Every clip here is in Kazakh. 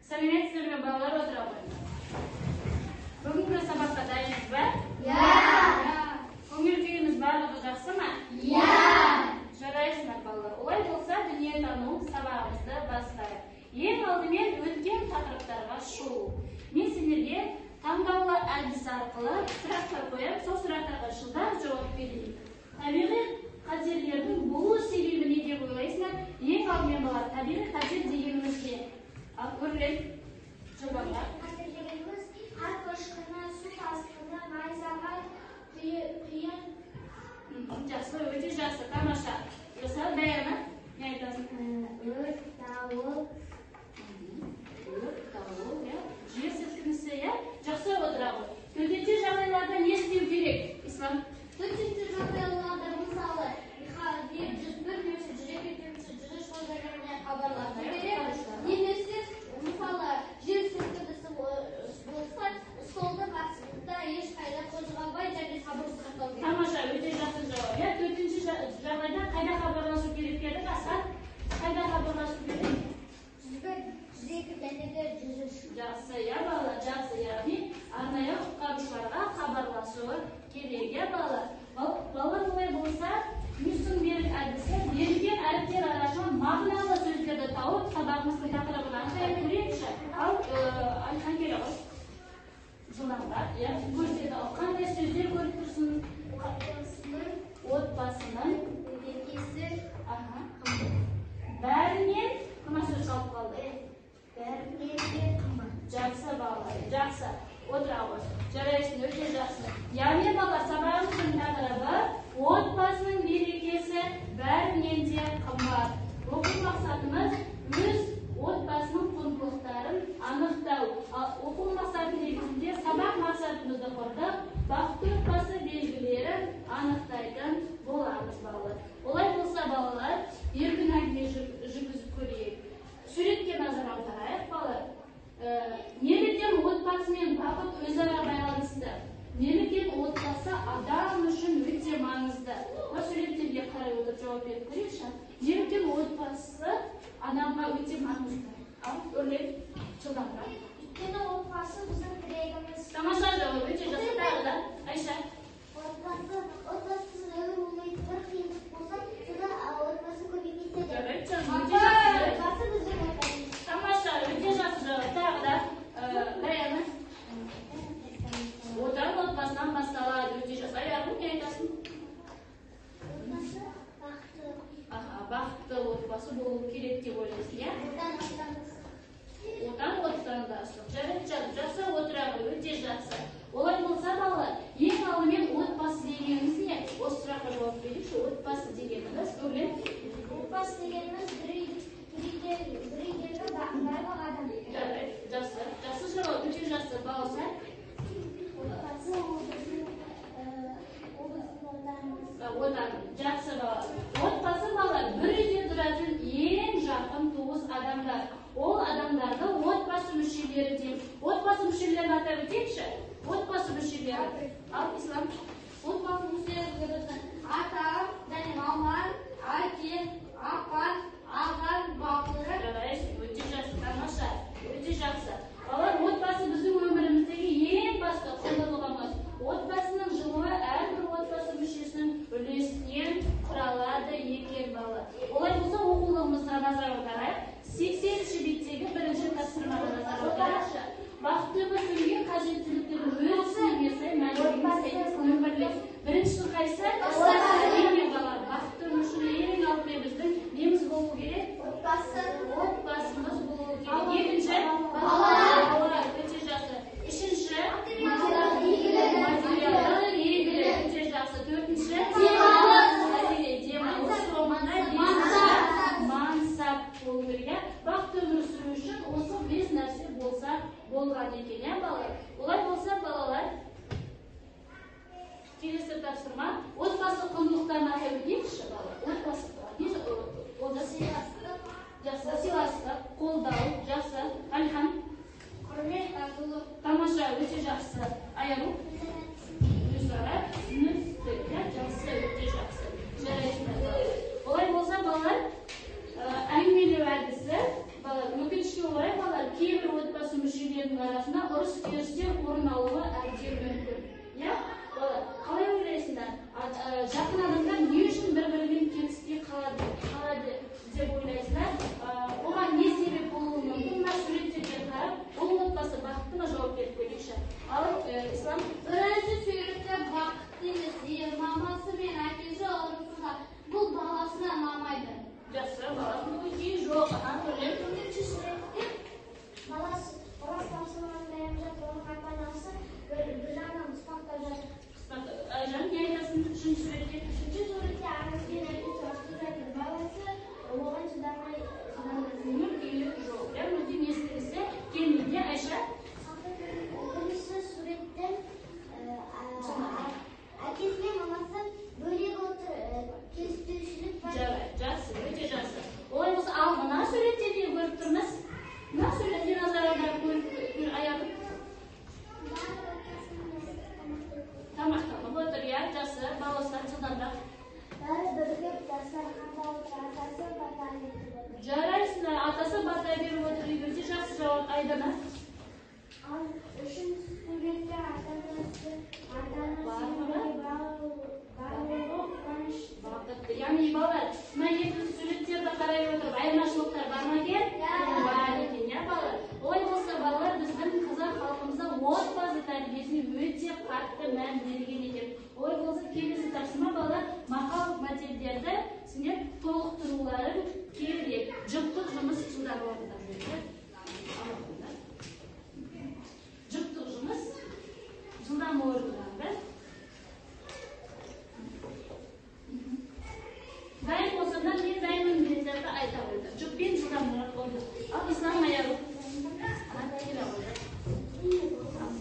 Сәлеметсіздер ме, балалар? Отыра қойыңдар. Бүгінгі сабаққа дайынбыз ба? Иә. Көңіл күйіміз барлығы жақсы ма? Иә. Жарайсыңдар, балалар. Олай болса, дүниетану сабағымызды бастайық. Ең алдымен өткен тақырыптарға шолу. Мен сендерге таңдаулы әдіс арқылы сұрақтар қоямын, сол сұрақтарға жылдам жауап берейін. Табиғи қатерлердің болу себебі не деп ойлайсыңдар? Ең алдымен, балалар, табиғи қатер дегеніміз не? Ал, Өрлен, жылдамырақ. Қатер дегеніміз қар көшкіні, су тасқыны, найзағай, құйын. Жақсы, өте жақсы, тамаша. Жақсы, Даяна, не айтасың? Өрт, дауыл. Өрт, дауыл, иә, жер сілкінісі, иә. Жақсы, отыра ғой. Төтенше жағдайларда не істеу керек, Ислам? Төтенше жағдайларда, мысалы, 101 немесе 102 немесе 103 номерлеріне хабарласу керек. Немесе, мысалы, жер сілкінісі болса, столдың астында ешқайда қозғалмай және сабыр сақтау керек. Тамаша, өте жақсы жауап, иә. Төтенше жағдайда қайда хабарласу керек дедік, Асхат? Қайда хабарласу керек? 101, 102 және де 103. Жақсы, иә, балалар, жақсы. Яғни арнайы құтқарушыларға хабарласуы керек, иә, балалар. Балалар, олай болса, Ньюсенберг әдісі: берілген әріптер арасынан мағыналы сөздерді тауып, сабағымыздың тақырыбын анықтай көрейікші. Ал, Әлихан, келе ғой жылдамдап, иә, көрсет. Ал, қандай сөздер көріп тұрсың? Отбасының берекесі аха, бәрінен, мына сөз қалып қалды. Бәрінен де қымбат. Жақсы, балалар, жақсы. Отыра ғой. Жарайсың, өте жақсы. Яғни, балалар, сабағымыздың тақырыбы: отбасының берекесі бәрінен де қымбат. Оқу мақсатымыз: өз отбасының құндылықтарын анықтау. Ал оқу мақсаты негізінде сабақ мақсатымызды құрдық. Бақытты отбасы белгілерін анықтайтын боламыз, балалар. Олай болса, балалар, еркін әңгіме жүргізіп көрейік. Суретке назар аударайық, балалар. Неліктен отбасы мен бақыт өзара байланысты? Неліктен отбасы адам үшін өте маңызды? Мына суреттерге қарай отырып жауап беріп көрейікші. Неліктен отбасы адамға өте маңызды? Ал, Өрлен, жылдамырақ. Өйткені отбасы біздің тірегіміз. Тамаша жауап, өте жақсы. Тағы да, Айша. Отбасысыз өмір болмайды. Бір қиындық болса, сода отбасы көмектеседі. Жарайды, жаным, өте жақсы. Отбасы біздің отанымыз. Тамаша, өте жақсы жауап. Тағы да, Даяна. Отан отбасынан басталады, өте жақсы. Аяғым, не айтасың? Отбасы бақытты. Аха, бақытты отбасы болу керек деп ойлайсың, иә? Отан отандастық. Отан отандастық. Жарайды, жаным, жақсы, отыра ғой, өте жақсы. Олай болса, балалар, ең алдымен отбасы дегеніміз не? Осы сұраққа жауап берейікші. Отбасы дегеніміз, Өрлен? Отбасы дегеніміз бір үйдегі барлық адам. Жарайды, жақсы. Жақсы жауап, өте жақсы. Балауса? Отбасы ол біздің отанымыз. Отан. Жақсы, балалар. Отбасы, балалар, бір үйде тұратын ең жақын туыс адамдар. Ол адамдарды отбасы мүшелері дейміз. Отбасы мүшелерін атап өтейікші. Отбасы мүшелері. Ал, Ислам. Отбасы мүшелері біздің атам және мамам, әкем, апам, ағам, бауырым. Жарайсың, өте жақсы, тамаша, өте жақсы. Балалар, отбасы біздің өміріміздегі ең басты құндылығымыз. Отбасының жылуы әрбір отбасы мүшесінің үлесінен құралады екен, балалар. Олай болса, оқулығымызға назар аударайық. 80-беттегі бірінші тапсырмаға назар аударайықшы. Бақытты өмір сүруге қажеттіліктердің өз түсінігіне сай мәлімдеген сәйкес нөмірле. Біріншісі қайсы? Әрине, балалар, бақытты өмір сүру ең алдымен біздің неміз болу керек? Отбасы. Отбасымыз болу керек. Екінші? Балалар. Балалар, өте жақсы. Үшінші? Материалдық игілік. Материалдық игілік, өте жақсы. Төртінші? Демалыс. Әрине, демалыс. Соңында Мансап. бесінші мансап болу керек, иә. Бақытты өмір сүру үшін осы бес нәрсе болса болған екен, иә, балалар. Олай болса, балалар, келесі тапсырма: отбасы құндылықтарын атап өтейікші, балалар. Отбасы не? Олжас? Сыйластық. Жақсы, сыйластық, қолдау, жақсы. Әлихан? Құрмет, татулық. Тамаша, өте жақсы. Аяру? Өзара түсіністік, иә, жақсы, өте жақсы. Жарайсыңдар, балалар. Олай болса, балалар, әңгімелеу әдісі, балалар, өкінішке орай, балалар, кейбір Жақсы жауап, Айдана. Ал үшінші суретте ата-анасы барлығы қуанышты. Бақытты. Яғни балалар, мына екі суреттерді қарай отырып, айырмашылықтар бар ма екен? Бар екен, иә балалар. Олай болса, балалар, біздің қазақ халқымызда отбасы тәрбиесіне өте қатты мән берген екен. Олай болса, келесі тапсырма, балалар, мақал мәтелдерді сендер толықтыруларың керек. Жұптық жұмыс жылдам орындап. Жұптық жұмыс жылдам орындалды. Дайын болсаңдар, мен дайынмын дегендерді айта қойды. Жұппен жылдам орындалды. Ал Ислам аяғы.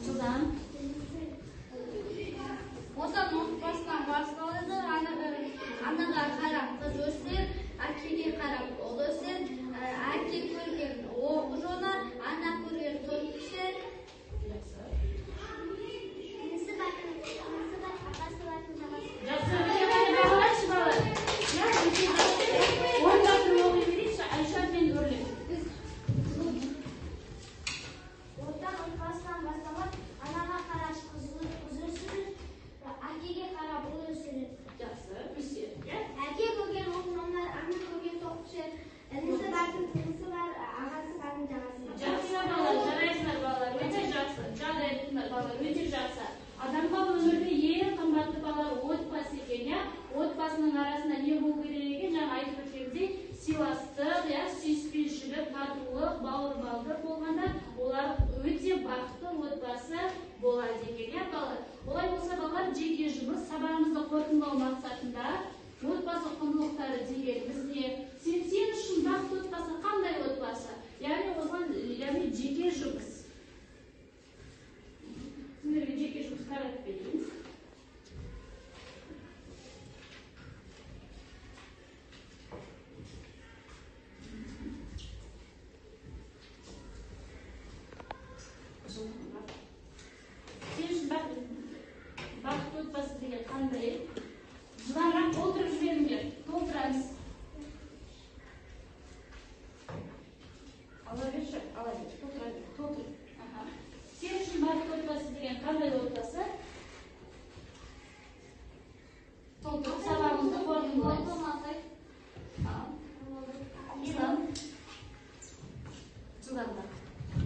Жылдам. Отан отбасынан басталады. Анаға қарап қыз өсер, әкеге қарап ұл өсер, әке көрген оқ жонар, ана көрген тон пішер. Інісі бар, апасы бар, жағасы. Жақсы, өте бағалайшы, балалар. Иә, өте жақсы. Орындарын оқи берейікші, Айша мен Өрлік. Отан отбасынан басталады. Анаға қарап қыз өсірер, әкеге қарап ұл өсірер. Жақсы, өсер, иә? Әке көрген оқ жонар, ана көрген тоқ пішер. Інісі бардың тінісі бар, ағасы бардың жағасы бар. Жақсы, балалар, жарайсыңдар, балалар, өте жақсы. Жарайсыңдар, балалар, өте жақсы. Адамға өмірде ең қымбатты, балалар, отбасы екен, иә? Отбасының арасында не болу керек екен? Жаңа айтып өткендей, сыйластық, иә, сүйіспеншілік, татулық, бауырмалдық болғанда олар өте бақытты отбасы болады екен, иә, балалар. Олай болса, балалар, жеке жұмыс сабағымызды қорытындылау мақсатында отбасы құндылықтары дегеніміз не? Сен үшін бақытты отбасы қандай отбасы? Яғни оған, яғни жеке жұмыс. Сіздерге жеке жұмыс таратып берейін. Сен үшін бақытты отбасы деген қандай? Жылдамырақ толтырып жіберіңдер. Толтырамыз. Ала берші, ала бер, толтыра бер, толтыр. Аха. Сен үшін бақытты отбасы деген қандай отбасы? Толтырып сабағымызды қорытындылаймыз. Ал, Ислам. Жылдамырақ.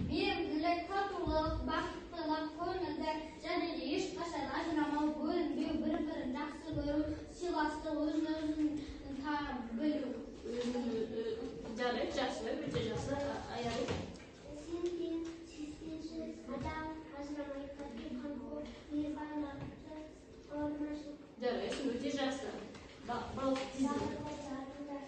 Мейірімділік, татулық, бақыттылық, көңілді және де ешқашан ажырамау, бөлінбеу, бір-бірін жақсы көру, сыйластық, өзін-өзін білу. Жарайды, жақсы, өте жақсы. Аяру. Сенген, сүйіспеншілік, адал, ажырамай, тату, қамқор, мейірбан, бақытты, бауырмашыл. Жарайсың, өте жақсы. Балық тез. Барлығы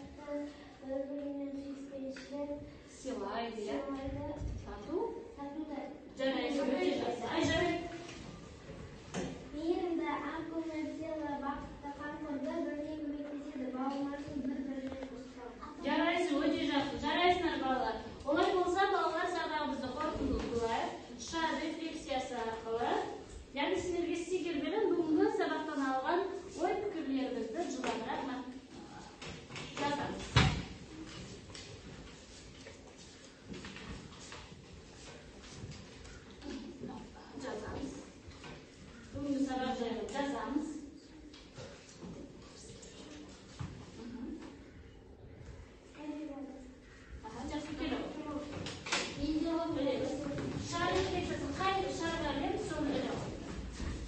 бір-бірімен сүйіспеншілік, Сыйлайды, иә? сыйлайды, Тату. тату да. Жарайсың, өте жақсы. Ай, жарайды. Мейірімді, ақ көңіл, сыйлы, бақытты, қамқор, бір-біріне көмектеседі, бауырмашыл, бір-біріне туысқан. Жарайсың, өте жақсы. Жарайсыңдар, балалар. Олай болса, балалар, сабағымызды қорытындылайық. Шар рефлексиясы арқылы. Яғни сіздерге стикер беремін, бүгінгі сабақтан алған ой пікірлерімізді жылдамырақ жазамыз. Жазамыз. Бүгінгі сабақ жайлы жазамыз. Аха, жақсы, келе ғой. Шар рефлексиясы қай шарға ілеміз, соны іле ғой.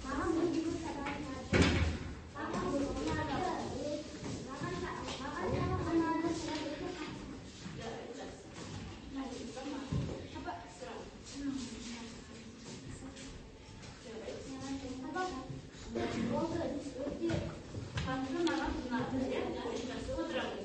Маған бүгінгі сабақ ұнады. Маған ұнады. Маған сабақ ұнады. Өте қатты. Жарайды, жақсы. Сұрақ. Жарайды. Сабақ болды. Өте Қатты маған ұнады, иә? Жарайды, жақсы, отыра ғой.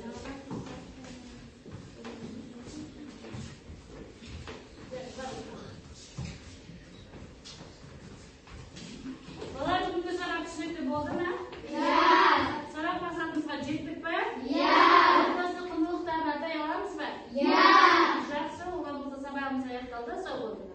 Балалар, бүгінгі сабақ түсінікті болды ма? Иә. Сабақ мақсатымызға жеттік пе? Иә. Отбасы құндылықтарын атай аламыз ба? Иә. Жақсы, оған болса сабағымыз аяқталды. Сау болыңыз.